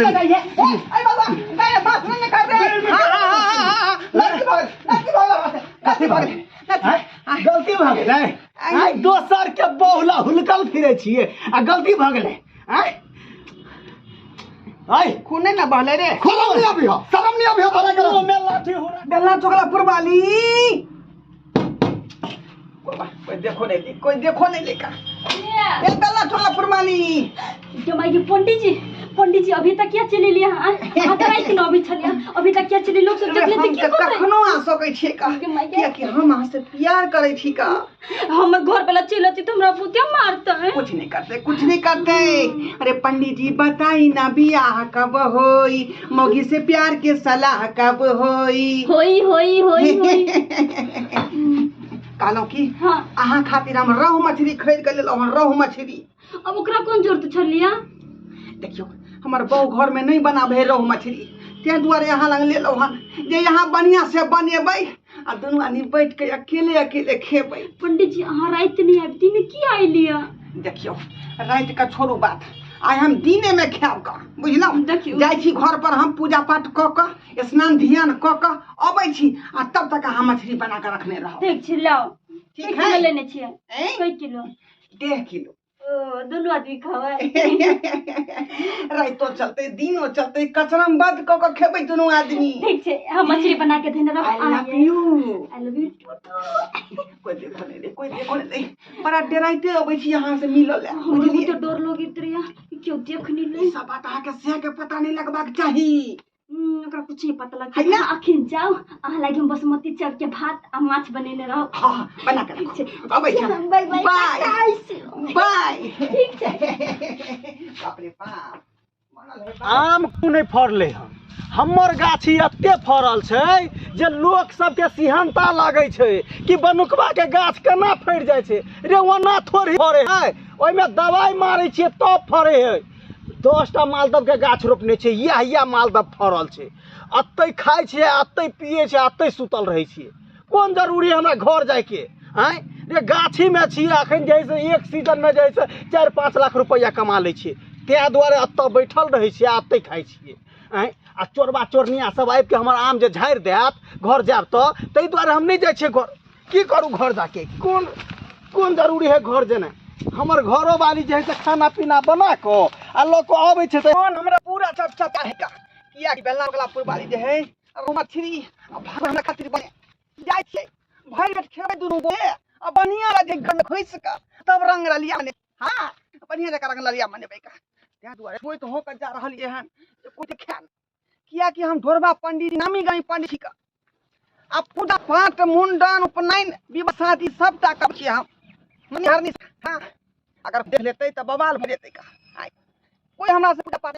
देली। ए ए बाबा गाय बात नहीं कर रे। हां हां हां, लड़की भग, लड़की भग, कथी भऽ गेलै? आँय? गलती भऽ गेलै? आँय, दोसर के बहुला हुलकल फिरै छियै आ गलती भऽ गेलै? आँय आँय, खूने ना बहले रे। शरम नहीं अभी हो, शरम नहीं अभी हो तोरा के। मुँह में लाठी हुरा। बेलना चोकला पुरवाली, कोई देखो नहीं ले, कोई देखो नहीं लेका। ए बेलना चोकला पुरवाली। जो माई पंडित जी, पंडित जी अभी तक क्या चले लिया? हाँ हाँ, तो रात न अभी छलिया, अभी तक क्या चले? लोग सब देखले हम तऽ की तऽ करतै? कखनो आ सकै छियै का, गे माई गे। कियाकि हम अहाँ से प्यार करै छी का। हमर घर वाला चलि अतै तऽ हमरा बहुते मारतै। कुछ नहीं करते, कुछ नहीं करते। अरे पंडित जी बताई ना, बियाह कब होई? मौगी से प्यार के सलाह कब होई? होई होई होई होई। कहलहुँ की, हाँ, अहाँ खातिर हम रोहु मछली खरीद के लेलहुँ हन, रोहु मछली। अब ओकरा कोन जरूरत छलिया? देखियौ, हमर बहू घर में नहीं बनाबै है रोहु मछली, ताहि दुआरे अहाँ लग लेलहुँ हन जे यहाँ बढ़िआँ से बनेबै आ दुनू आदमी बैठ के अकेले अकेले खेबै। पंडित जी, अहाँ राति नहि आबि, दिन की आइलिया? देखियौ, राति के छोड़ू बात, आइ हम दिने में खायब कऽ, बुझलहुँ? देखियौ। जाइ छी घर पर, हम पूजा पाठ कऽ कऽ स्नान ध्यान कऽ कऽ अबै छी आ तब तक अहाँ मछली बना कऽ रखने रहब। ठीक छै, लाउ। ठीक कै है। किलो लेने छियै? ऐं? कै किलो? 1.5 किलो। ओ दुनू आदमी खबै? राइतो चलते दिनो चलते, कचरम बद कऽ कऽ खेबै दुनू आदमी। ठीक छै, हम मछली बना के धने रहब। I love you. I love you too. कोई देखो नहीं रे, कोई देखो नहीं रे। बड़ा डराइते अबै छी अहाँ से मिलऽ लए, हमरो बुझलियै? तऽ डर लगैत रहैया, केओ देख नहि लै। ई सब बात अहाँके सएह के पता नहीं लगबाक चाही। ओकरा कुछ नहीं पता लगतै। है ना? अहाँ अखन जाउ, अहाँ लागि हम बासमती चाउर के भात आ माछ बनेने रहब। हाँ, बना के ठीक छै। रखू, अबै छी हम। Bye bye. By. By. By. ठीक छै। बाप रे बाप, बनल है बाप। आम क्यों नहीं फड़ले हन? हमर गाछी एते फड़ल छै जे लोक सबके सिहनता लागै छै कि बनुकबा के गाछ केना फड़ि जाइ छै रे। ओना थोड़ी फड़े है, ओहिमे दवाइ मारै छियै तब फड़े है। 10टा मालदह के गाछ रोपने छै, इएह इएह मालदह फड़ल छै। एतै खाइ छियै, एतै पियै छियै, एतै सुतल रहै छियै। कोन जरूरी हमरा घर जाइके? आँय रे, गाछीमे छियै अखन जे है से एक सीजनमे जे है से 4-5 लाख रुपैआ कमा लै छियै, ताहि दुआरे एतऽ बैठल रहै छियै आ एतै खाइ छियै। आँय, आ चोरबा चोरनिया सब आबिके हमर आम जे झाड़ि देत घर जायब तऽ, ताहि दुआरे हम नहि जाइ छियै घर। की करू घर जाके? कोन कोन जरूरी है घर जेनाइ? हमर घरो वाली जे है से खाना पीना बना कऽ आ लऽ कऽ अबै छै तऽ मन हमरा पूरा सब सता है का, किया कि बेलना वाला पुरवाली जे है अब मछली आ भात हमरा खातिर बने जाइ छियै, भरि पेट खेबै दुनू गोटे आ बढ़िआँ जे घर में घुसि कऽ तब रंग रलिया मने। हाँ, बढ़िआँ जकाँ रंग रलिया मनेबै का, ताहि दुआरे होइत हो कऽ जा रहलियै हन जे कोइ खायल, कियाकि हम ढोरबा पंडित, नामी गामी पंडित छी का। आ पूजा पाठ, मुंडन, उपनयन, विवाह शादी सबटा करै छियै हम मनिहारनी। हाँ, अगर देख लेतै तऽ बवाल भऽ जेतै का। आइ कोइ हमरा से पूजा पाठ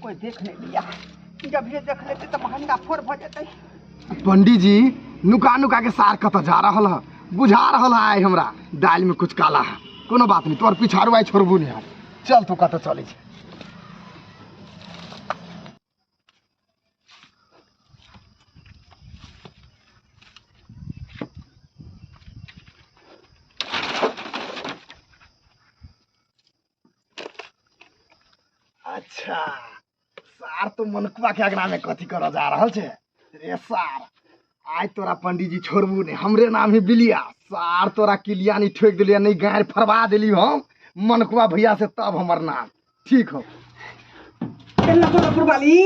कोई देख नहीं लिया, जब ये देख लेते तऽ महंगा फोड़ भऽ जेतै। पंडित जी नुका नुका के सार कतऽ जा रहल है? बुझा रहल है आइ हमरा दालि में कुछ काला है। कोनो बात नहीं, तोहर पिछाड़ू आइ छोड़बू नहीं हम। चल, तू कतऽ चलै छै? अच्छा सार, तो मनुखवा के अगना में कथी करऽ जा रहल छै रे सार? आइ तोरा पंडीजी छोड़बू नहीं, हमरे नाम ही बिलिया। सार, तोरा किलियानी ठोकि देलियै नहीं, गारि फरवा देली हम मनुखवा भैया से, तब हमर नाम ठीक हो। बेलना चोकला पुरवाली,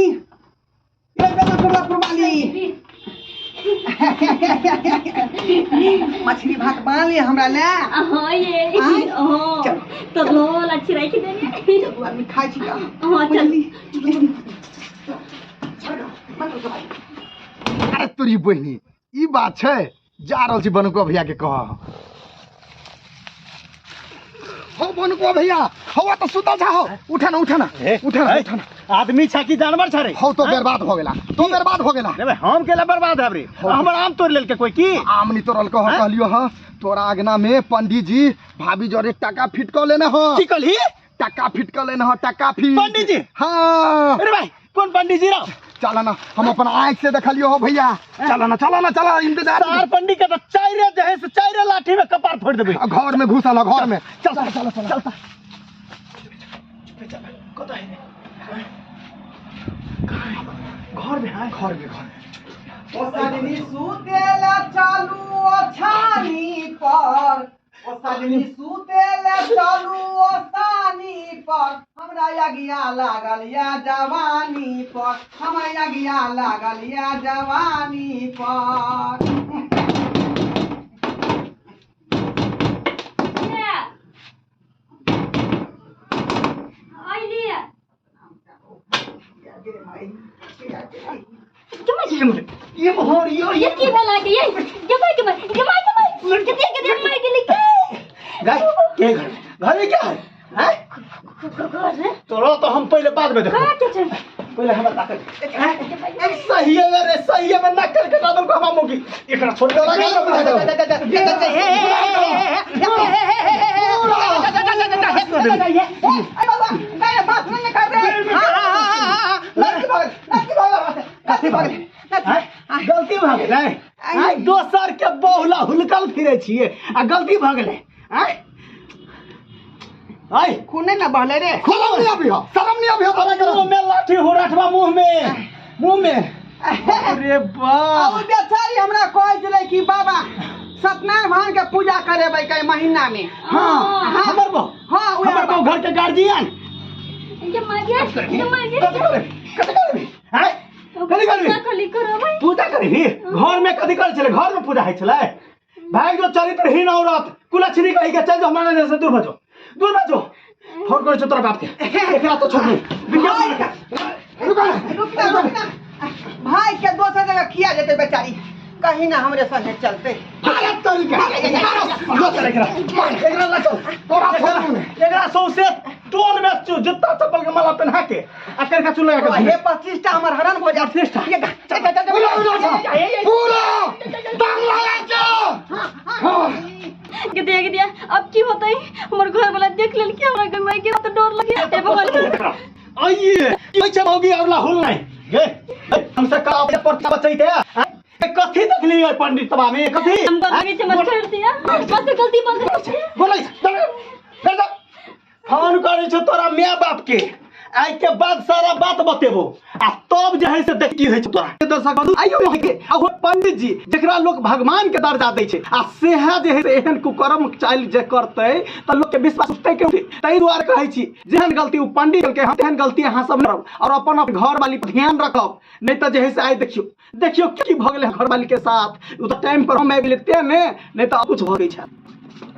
ए बेलना चोकला पुरवाली, मछली भात बना लिए हमरा ले। हाँ ये। आँय? हाँ। चल। तो लोल अच्छी राखि देने। दू आदमी खाइ छी का। हाँ, चल। बुझली? अरे तोरी बहिनी, ई बात छै? जा रहल छी बनुकवा भैया के कह हो। बनुकवा भैया, हवा तो सुतल छा हो, उठा ना, उठा ना, उठा ना, उठा ना। आदमी छा कि जानवर छा रे? हो, तो बर्बाद हो गेला, तो बर्बाद हो गेला। रे भाई, हम केला बर्बाद है रे? हमर आम तोड़ लेलके कोई की? आम नहीं तोड़ल कह। हैं? कहलियो हँ, तोरा अगना में पंडित जी भाभी जरे टका फिट कऽ लेने हो। की कहली? टका फिट कऽ लेने हो, टका फिट। पंडित जी? हाँ। अरे भाई, कौन पंडित जी रहो? चल ना, हम अपन आँख से देखलियो हो भैया। चल ना, चल ना, चल, इंतजार। सार पंडित के तो चाइरे जे है से चाइरे लाठी में कपार फोड़ देबै। आ घर में घुसल है, घर में। चल चल चल चल। चलता चुपे चल, कतऽ है? घर में है। घर में, घर में। ओ सजनी सुतेला चालू ओछानी पर, ओ सजनी सुतेला चालू ओछानी पर, हमरा अगिया लागल या जवानी पर, हमरा अगिया लागल या जवानी पर। ये मोहर यो। ये की भेल के? ये ये माय के माय, ये my के my, के दिया के दिया माय गेली के। गाय के घर में, घर में क्या है? हैं? घर तोरा तो हम पहले बाद में देखो। कहाँ के छै? पहले हमरा ताकत सही है रे, सही है। मैं नक्कल कटा दूं हम मुगी, एकरा छोड़ दे। गलती भऽ गेलै। आइ दोसर के बहुला हुलकल फिरै छियै आ गलती भऽ गेलै। आँय आइ खूने न बहले रे। शरम नहीं अभी हो, शरम नहीं अभी हो तोरा के। मुंह में लाठी हुराठवा, मुंह में, मुंह में। अरे बाप, ओ बेचारी हमरा कहै छलै कि बाबा सत्यनारायण भगवान के पूजा करेबै कई महीना में। हाँ, हमर बहु। हाँ, उहे। हमर बहु घर के गार्जियन। ये माय गे, ये माय गे। कथी करबी? कथी करबी? आँय, कथी करबी? पूजा खाली करबै। पूजा करबी घर में? कथी करै छलै घर में? पूजा होइ छलै? भाग जो, चरित्रहीन औरत, कुलक्षणी कही के, चल जो हमारा नजर से, दूर भजो, दूर भजो। फोन करै छौ तोरा बाप के। एकरा तो छोड़ नहीं। रुका। रुक ना, रुक ना। भाई के दोसर जगह किया जेतै बेचारी, कहीं ना हमरे संगे चलते। भारत तरीका। लो चल, एकरा, एकरा ला चल। तोरा छोड़ू नहीं। एकरा सौंसे टोल में जूता चप्पल के माला पहना के आ करका चुल लगा के। हे, 25 टा हमर हरण हो जात। 25 टा। ये चल चल चल। पूरा उड़ा, पूरा दम लगा के। हाँ। के दिया के दिया, अब की होतै? हमर घर वाला देख लेल कि हमरा के माय के तो डर लगे। हे भगवान, आइए की होइ छै मौगी और लाहुल नहीं गे हमसे का पर बचैते? कथी देखली ओइ पंडितवा में? कथी? हम तो लगे छै मत छोड़ दिया, बस गलती बंद छै। बोलै फोन करै छौ तोरा my बाप के, आइ के बाद सारा बात बतेबो आ तब जे है से देख की होइ छै तोरा। दर्शक बंधु, आइयो यहाँ के आ हो पंडित जी जकरा लोग भगवान के दर्जा दै छै आ सेहा जे है से एहन कुकर्म चालि जे करतै तऽ लोक के विश्वास उठतै के उठतै? ताहि दुआरे कहै छी, जेहन गलती ओ पंडित केलकै हम तेहन गलती अहाँ सब नहि करब और अपन अपन घर वाली पर ध्यान रखब, नहि तऽ जे है से आइ देखियौ, देखियौ की भऽ गेलै घर वाली के साथ। ओ तऽ टाइम पर हम आबि गेलियै तें ने, नहि तऽ कुछ भऽ गेल छै।